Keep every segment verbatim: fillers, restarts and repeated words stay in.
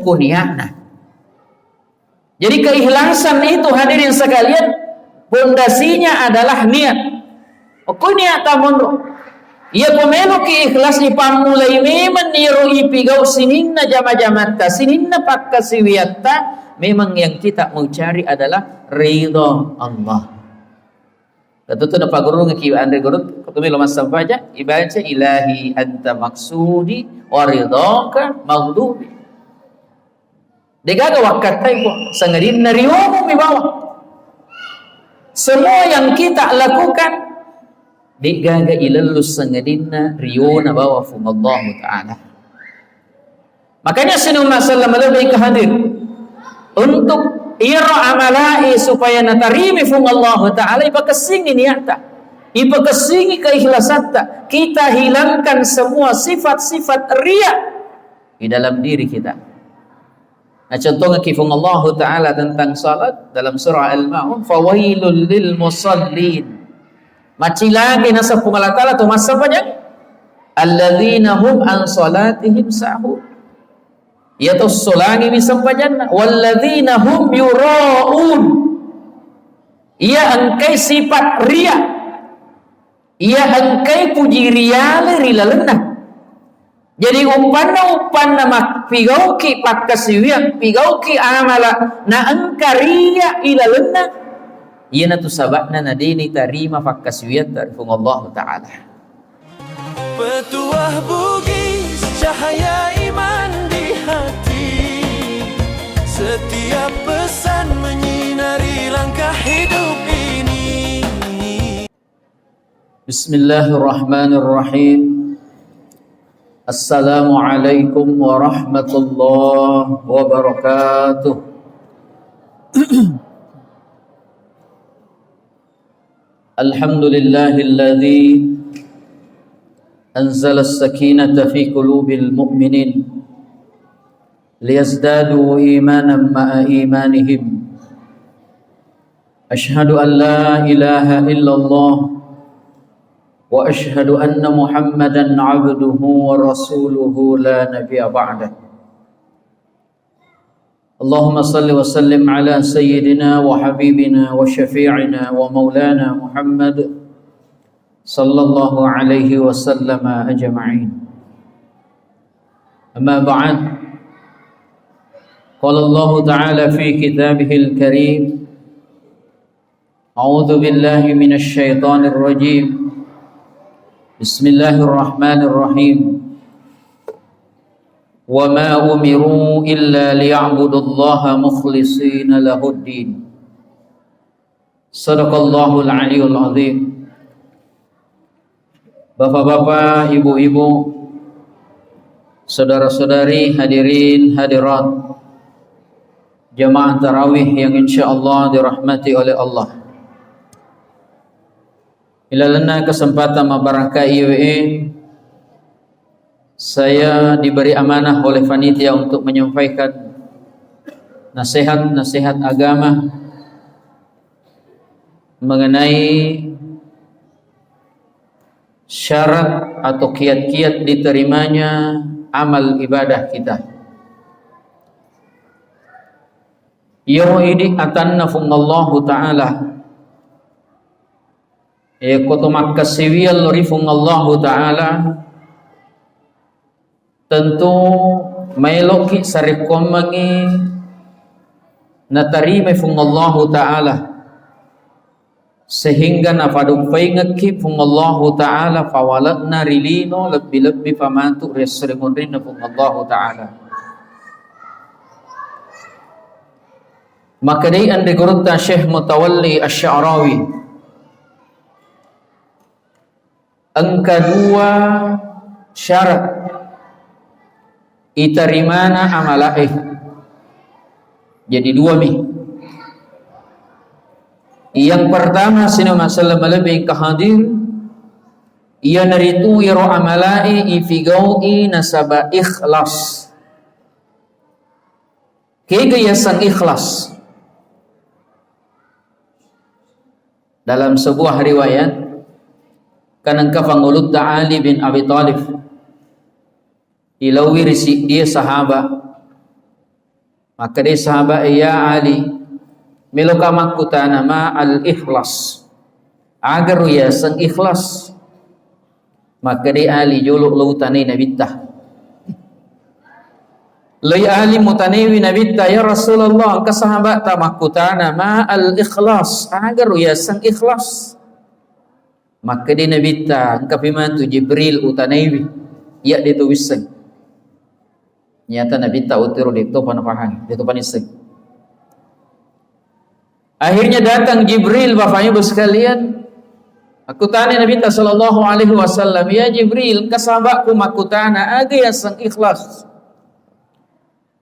ku niatna. Jadi keikhlasan itu, hadirin sekalian, pondasinya adalah niat. Okko niat tamonro. Iya, ko meloki ikhlas, ipammulai memang iyaro ipigau sininna jama-jamatta, sininna pakkasiwiatta, memang yang kita mau cari adalah ridho Allah. Tentu napagurungki anre guru, ko melo massempajang, ibaca, "Ilahi anta maksudi wa ridhaka maghlubi." Degaga wakkattai ko, sangadinna riomu mi bawang. Semua yang kita lakukan, degaga ilellus sangadinna riona bawang Puang Allahu Ta'ala. Makanya sining umma selleng malebbi engka hadir. Untuk iyaro amalae supaya natarimi Puang Allahu Ta'ala, ipakessingi niatta. Ipakessingi keikhlasatta. Kita hilangkan semua sifat-sifat riya di dalam diri kita. Nah, contohnya ki Puang Allahu Ta'ala tentang salat dalam surah Al-Ma'un, "Fawailul lil musallin." Macilagi naseng Puang Allah Ta'ala to massempajang. "Alladzina hum an salatihim sahun." Iya to solangi mi sempajanna. "Walladzina hum yura'un." Iya engkai sifat riya. Iya engkai puji riale ri lalenna. Jadi, uppanna-uppanna mappigauki pakkasiwiang, pigauki amala, na engka riya ilalenna, iyanatu saba'na nadeni tarima pakkasiwiatta ri Puang Allahu Ta'ala. Petuah Bugis, cahaya iman di hati. Setiap pesan menyinari langkah hidup ini. Bismillahirrahmanirrahim. Assalamualaikum warahmatullahi wabarakatuh. Alhamdulillahilladzi anzala as-sakinata fi qulubil mu'minin liyazdadu imanan ma'a imanihim. Asyhadu an la ilaha illallah wa asyhadu anna Muhammadan abduhu wa rasuluhu la nabiyya ba'dah. Allahumma salli wa sallim ala sayyidina wa habibina wa syafi'ina wa maulana Muhammad sallallahu alaihi wasallam ajma'in. Amma ba'd. Qala Allahu ta'ala fi kitabihil karim, a'udzu billahi minasy syaithanir rajim. Bismillahirrahmanirrahim. Wa ma umiru illa liya'budullaha mukhlishina lahuddin. Sadaqallahul aliyul azim. Bapak-bapak, ibu-ibu, saudara-saudari, hadirin hadirat, jamaah tarawih yang insyaallah dirahmati oleh Allah. Ilalenna kesempatan mabarakka iwe, saya diberi amanah oleh panitia untuk menyampaikan nasihat-nasihat agama mengenai syarat atau kiat-kiat diterimanya amal ibadah kita. Iyaro idi atanna Puang Allahu Ta'ala. Iyako to makkasiwiang lao ri Puang Allahu Ta'ala, tentu maeloki sarekkoammengngi natarimai Puang Allahu Ta'ala, sehingga napaduppaingekki Puang Allahu Ta'ala pawale'na ri lino, lebbi-lebbi pamatu ri esso ri munrinna Puang Allahu Ta'ala. Makkedai anre gurutta Syekh Mutawalli Asy-Sya'rawi, engka dua syarat itarimana amalae. Jadi dua mi. Yang pertama, sining umma selleng malebbi engka hadir, iyanaritu iyaro amalae ipigau'i nasaba ikhlas. Kega yaseng ikhlas? Dalam sebuah riwayat, kan engka pangulutta Ali bin Abi Thalib, ilauwi ri siddie sahaba, Makkeda sahabat, "Ya Ali, meloka makkutana ma al-ikhlas. Aga ro yaseng ikhlas?" Makkeda Ali, "Jolo lo utanai Nabitta." Loi Ali mutanaiwi Nabitta, "Ya Rasulullah, engka sahabatta makkutana ma al-ikhlas. Aga ro yaseng ikhlas?" Makkeda Nabitta, "Engkapi matu Jibril utanaiwi. Iya de to wisseng." Nyata Nabitta utiro de to panapahang, de to panisseng. Akhirnya datang Jibril, Bapak Ibu sekalian. Aku tanya Nabitta sallallahu alaihi wasallam, "Ya Jibril, engka sahabatku makkutana, aga yaseng ikhlas?"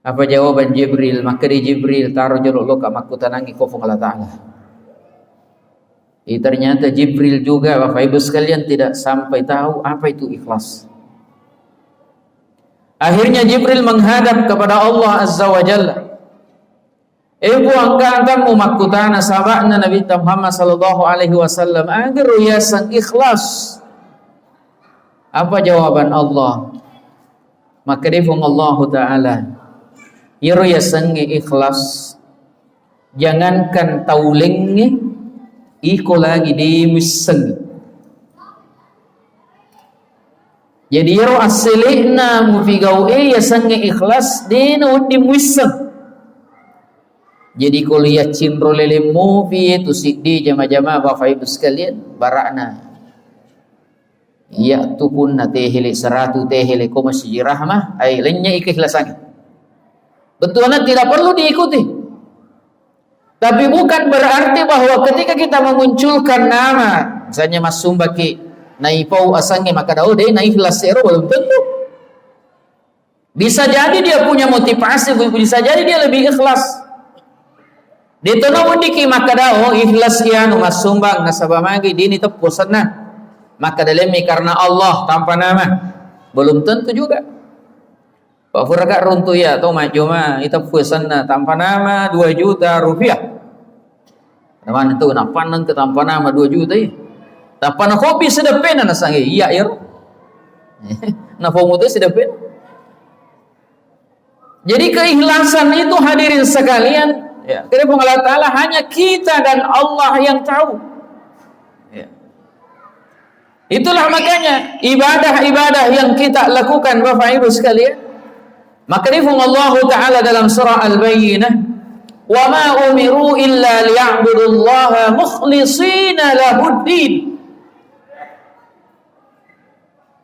Apa jawaban Jibril? Makkeda Jibril, "Taro jolo loka makkutanangi ko Puang Allah Ta'ala." Eh, ternyata Jibril juga, Bapak Ibu sekalian, tidak sampai tahu apa itu ikhlas. Akhirnya Jibril menghadap kepada Allah Azza wa Jalla. "Eh Puang, engka tamu makkutana sahabatna Nabitta Muhammad sallallahu alaihi wasallam, aga ro yaseng ikhlas?" Apa jawaban Allah? Makkeda Puang Allahu Ta'ala, "Iyaro yasengnge ikhlas, jangankan tau laingnge, iko lagi de muisseng." Jadi, iyaro assele'na mupigau'e yasengnge ikhlas, de nawedding muisseng. Jadi, ko liya cinro leleng mupi tu siddi jama-jama, Bapak Ibu sekalian, bara'na. Iya tu punna tehele seratu, tehele ko masiji rahmah, ai lennye ikhlasangi. Betulnya tidak perlu diikuti. Tapi bukan berarti bahwa ketika kita memunculkan nama, misalnya massumbaki naipau asangnge, maka dao de naikhlas ero, belum tentu. Bisa jadi dia punya motivasi, bu-, bisa jadi dia lebih ikhlas. De to naweddiki makkada, "Oh, ikhlas iya anu massumbang nasaba magi dini teppu senna." Makkada lemmi karena Allah tanpa nama. Belum tentu juga. Pak Furaka runtu iya to majjuma iteppu senna tanpa nama dua juta rupiah. Namanya tu, napanneng ke tanpa nama dua juta iya. Tanpa na kopi sedeppena nasang iya, iya ro. Napomu tu sedeppena. Jadi keikhlasan itu hadirin sekalian, ya, karena Allah Ta'ala hanya kita dan Allah yang tahu. Ya. Itulah makanya ibadah-ibadah yang kita lakukan, Bapak Ibu sekalian, maka difung Allah Ta'ala dalam surah Al-Bayyinah, "Wa ma umiru illa liya'budullaha mukhlishina lahuddin."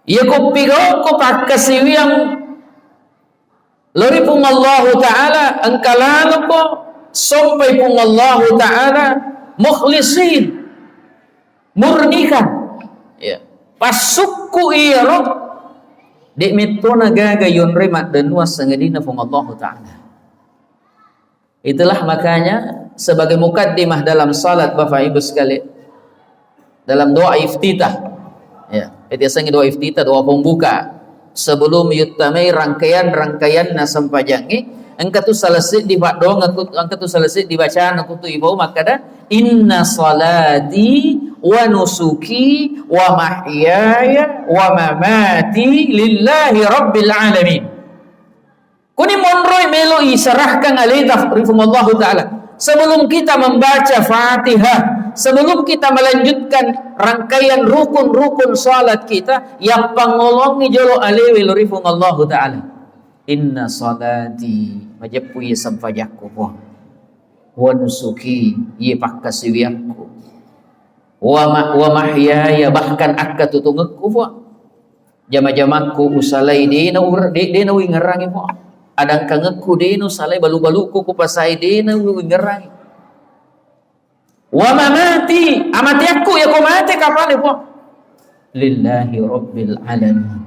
Iya ko pigau ko pakkasiwiang lori Puang Allahu Ta'ala, engka laloko sompai Puang Allahu Ta'ala, mukhlisin, murnikan. Ya. Passukku iyaro, de mettona gaga yonroi maddennuang sangadinna Puang Allahu Ta'ala. Itulah makanya sebagai mukaddimah dalam salat, Bapak Ibu sekalian, dalam doa iftitah. Ya, itu yasengnge doa iftitah, doa pembuka. Sebelum yuttamai rangkaian-rangkaianna sempajangnge, engka tu salah seddi paddoang aku, engka tu salah seddi bacaan aku tu ibau makkada, "Inna salati wa nusuki wa mahyaya wa mamati lillahi rabbil alamin." Kuni monroi melo iserahkan aleta ri Puang Allahu Ta'ala. Sebelum kita membaca Fatihah, sebelum kita melanjutkan rangkaian rukun-rukun salat kita, yappangolongi jolo alewe lo ri Puang Allahu Ta'ala. "Inna salati," majeppu iye sempajakku, Puang. "Wa nusuki," iye pakkasiwiakku. "Wa ma-, wa mahyaya," bahkan akkatutungekku, Puang. Jama-jamakku usalai de na ur-, de, de na uingerangi, Puang. Adangkangekku de na usalai, balu-balukku kupasai de na uingerangi. "Wa mamati," amateakku iya ko mate kapale, Puang. "Lillahi rabbil alamin."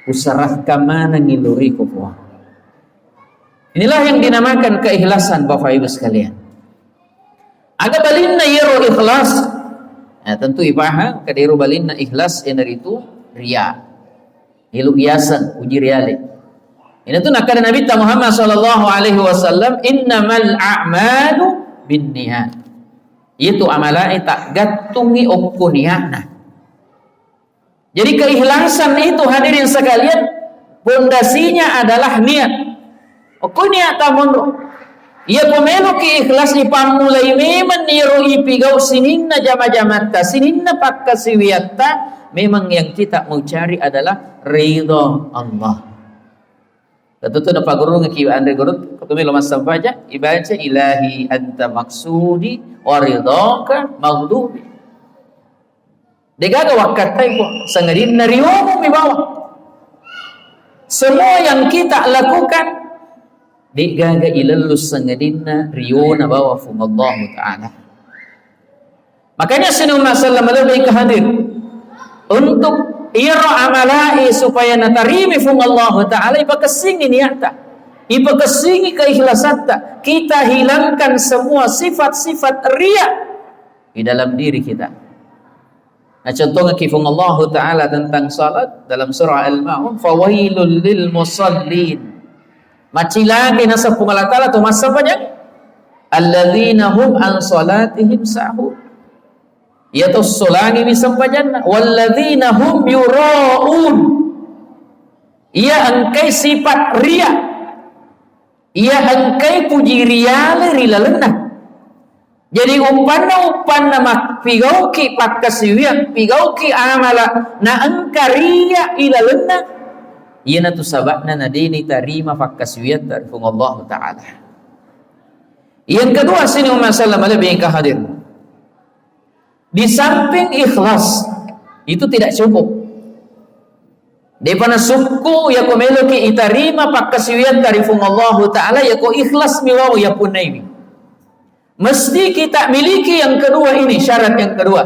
Userahkan manengngi lo ri ko, Puang. Inilah yang dinamakan keikhlasan, Bapak Ibu sekalian. Aga balinna iyaro ikhlas? Nah, tentu ipahang, kadero balinna ikhlas iyanaritu riya. Ilu iyaseng, uji riale. Ina tu nakkada Nabitta Muhammad sallallahu alaihi wasallam, "Innamal a'malu binniyat." Itu amalae taggattungi okko niatna. Jadi keikhlasan itu, hadirin sekalian, pondasinya adalah niat. Okko niatta monro. Iya ko meloki ikhlas, ipammulai memang iyaro ipigau sininna jama-jamatta, sininna pakkasiwiatta, memang yang kita mau cari adalah ridha Allah. Tentu napagurungki anre guru, ko melo massempajang, ibaca, "Ilahi anta maksudi wa ridhaka maghdubi." Degaga wakkattai ko, sangadinna riono mi bawang. Semua yang kita lakukan, degaga ilellus sangadinna riona bawang Fuang Allahu Ta'ala. Makanya sining umma selleng malebbi ka hadir. Untuk iro amalae supaya natarimi Fuang Allahu Ta'ala, ipakessingi niatta. Ipakessingi keikhlasatta. Kita hilangkan semua sifat-sifat ria di dalam diri kita. Nah, contohnya ki Fuang Allahu Ta'ala tentang salat dalam surah Al-Ma'un, "Fawailul lil musallin." Macilaki naseng Puang Allah Ta'ala to massempajang. "Alladzina hum an salatihim sahun." Iya to solangi mi sempajanna. "Walladzina hum yura'un." Iya engkai sifat ria. Iya engkai puji riale ri lalenna. Jadi, uppanna-uppanna mappigauki pakkasiwiang, pigauki amala, na engka ria ilalenna, iyanatu saba'na nadeni tarima pakkasiwiatta ri Puang Allahu Ta'ala. Yang kedua, sining umma selleng malebbi ka hadir. Di samping ikhlas, itu tidak cukup. Depa nasukku, yako meloki itarima pakkasiwiatta ri Puang Allahu Ta'ala, yako ikhlas mi wau yapunnaiwi. Mesti kita miliki yang kedua ini, syarat yang kedua,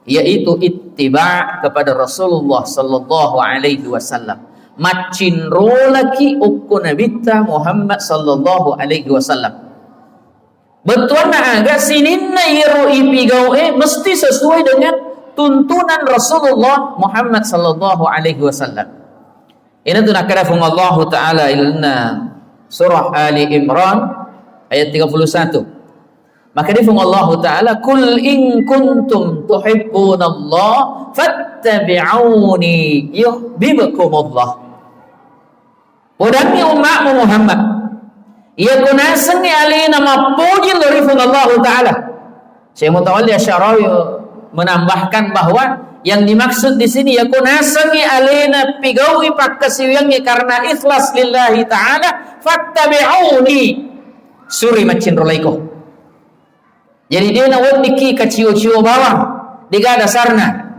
yaitu ittiba kepada Rasulullah sallallahu alaihi wasallam. Maccinrolaki okko Nabitta Muhammad sallallahu alaihi wasallam. Bettuanna aga sininna iyaro ipigau'e mesti sesuai dengan tuntunan Rasulullah Muhammad sallallahu alaihi wasallam. Ina tu nakkeda Fuang Allahu Ta'ala ilalenna surah Ali Imran ayat tiga puluh satu. Makkeda Fuang Allahu Ta'ala, "Qul in kuntum tuhibbunallah fattabi'uni yuhibbukumullah." Podangngi umma'mu Muhammad, iyako nasengngi alena mappoji lao ri Fuang Allahu Ta'ala. Syekh Mutawalli Asy-Sya'rawi menambahkan bahwa yang dimaksud di sini, iyako nasengngi alena pigaui pakkasiwiangnge karena ikhlas lillahi ta'ala, "Fattabi'uni," suri maccinrolaiko. Jadi, de naweddikki kacio-cio bawang, dega dasarna.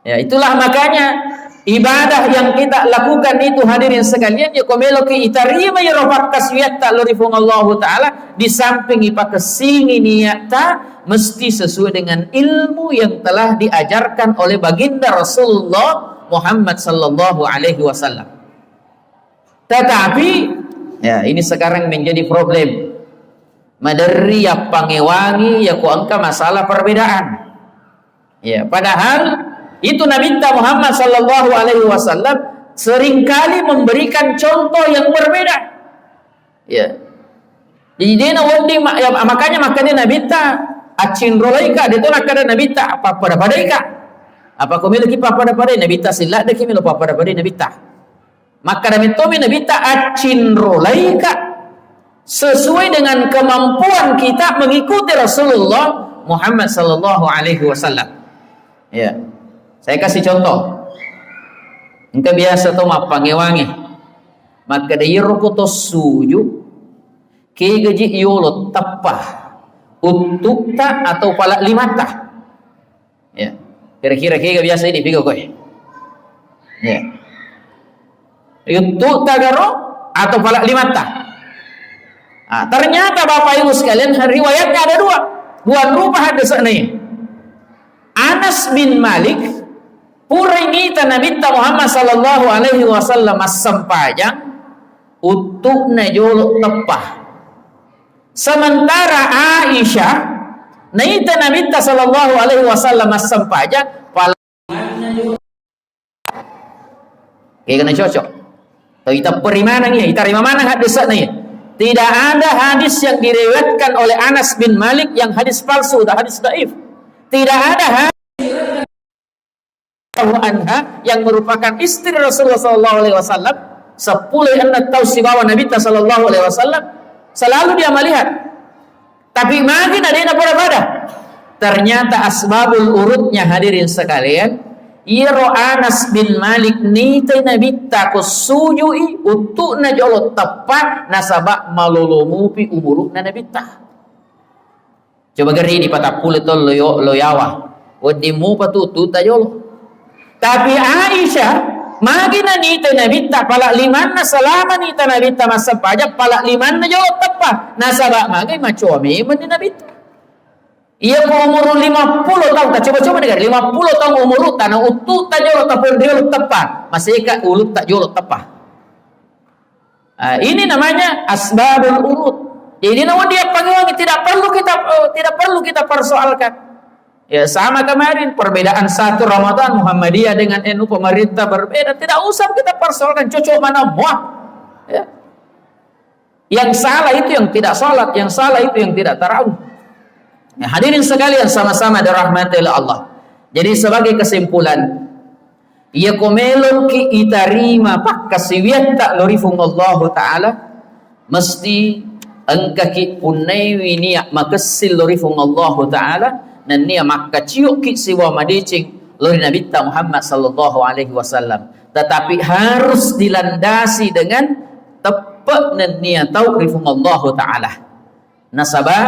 Ya, itulah makanya ibadah yang kita lakukan itu, hadirin sekalian, ya, ko meloki itarima iyaro pakkasiwiatta lao ri Fuang Allahu Ta'ala, di samping ipakessingi niatta, mesti sesuai dengan ilmu yang telah diajarkan oleh Baginda Rasulullah Muhammad sallallahu alaihi wasallam. Tetapi, ya, ini sekarang menjadi problem. Maderri yappangewangi, ya, ko engka masalah perbedaan. Ya, padahal itu Nabitta Muhammad sallallahu alaihi wasallam seringkali memberikan contoh yang berbeda. Ya. Jadi, de nawedding ma-, ya, makanya makkeda Nabitta, "Accinrolaika," de to nakkeda Nabitta, "Pappada-padaika." Apa ko meloki pappada-padai Nabitta, siladdeki melo pappada-padai Nabitta. Makkeda mettomi Nabitta, "Accinrolaika," sesuai dengan kemampuan kita mengikuti Rasulullah Muhammad sallallahu alaihi wasallam. Ya. Saya kasih contoh. Engka biasa to mappangewangi. Makkeda iyaro ko to suju, kegaji yolo teppa, uttu'ta atau pala limatta. Ya. Kira-kira kega biasa ini piga koe. Ya. Uttu'ta garo atau pala limatta. Ah, ternyata Bapak Ibu sekalian, riwayatnya ada dua. Dua rupa hadisnya ini. Anas bin Malik, purai mita Nabitta Muhammad sallallahu alaihi wasallam massempajang, uttu'na jolo teppa. Sementara Aisyah, naita Nabitta sallallahu alaihi wasallam massempajang, pala kegana cocok. Tau ita perimanang ya, ita rima manang hadisna ya. Tidak ada hadis yang diriwayatkan oleh Anas bin Malik yang hadis palsu atau hadis dhaif. Tidak ada hadis anha yang merupakan istri Rasulullah sallallahu alaihi wasallam Seppulo enneng taung sibawa Nabitta sallallahu alaihi wasallam, selalu dia melihat. Tapi magi na de' napada-pada. Ternyata asbabul urutnya, hadirin sekalian, iyaro Anas bin Malik nitai Nabitta ko sujui, uttu'na jolo teppa, nasaba malolo mupi umuru'na Nabitta. Coba gari di patappulo taung lo yo-, lo yawa. Wedding mupa tu uttu'ta jolo. Tapi Aisyah, magi na nitai Nabitta, pala limanna, selama nita Nabitta massempajang, pala limanna jolo teppa. Nasaba magi macoa memang ni Nabitta. Iya ko umuru lima puluh taung, ta coba-coba ni gari, lima puluh taung umuru, tana uttu'ta jolo, tapon jolo teppa. Maseka ulutta jolo teppa. Ah, ini namanya asbabul urut. Jadi, namun dia panggil, tidak perlu kita, eh, tidak perlu kita persoalkan. Ya, sama kemarin, perbedaan satu Ramadan Muhammadiyah dengan N U pemerintah berbeda, tidak usah kita persoalkan, cocok mana semua. Ya. Yang salah itu yang tidak sholat, yang salah itu yang tidak tarawih. Ya, hadirin sekalian, sama-sama dirahmati oleh Allah. Jadi, sebagai kesimpulan, iyako meloki itarima pakkasiwiatta lao ri Puang Allahu Ta'ala, mesti engkaki punnaiwi niat makessing lao ri Puang Allahu Ta'ala, nennia makkaciokki sibawa madeceng lao ri Nabitta Muhammad sallallahu alaihi wasallam. Tetapi harus dilandasi dengan teppe nennia tau ri Puang Allahu Ta'ala. Nasaba,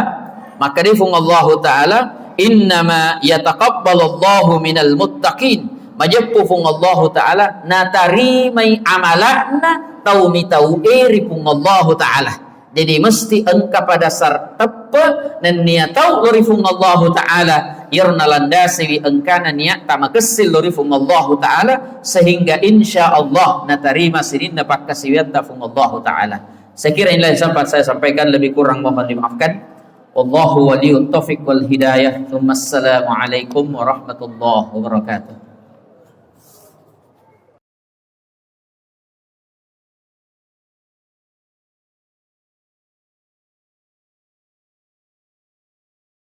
makkeda Puang Allahu Ta'ala, "Innama yataqabbalullahu minal muttaqin." Majeppu Puang Allahu Ta'ala, natarimai amala'na tau mitau e ri Puang Allahu Ta'ala. Jadi, mesti engka pada sar-, teppe nennia tau lao ri Puang Allahu Ta'ala, iyaro nalandasiwi engkana niatta makessing lao ri Puang Allahu Ta'ala, sehingga insya Allah natarima sininna pakkasiwiatta Puang Allahu Ta'ala. Saya kira inilah yang sempat saya sampaikan, lebih kurang mohon dimaafkan. Wallahu waliyut taufiq wal hidayah. Tsumma assalamualaikum warahmatullahi wabarakatuh.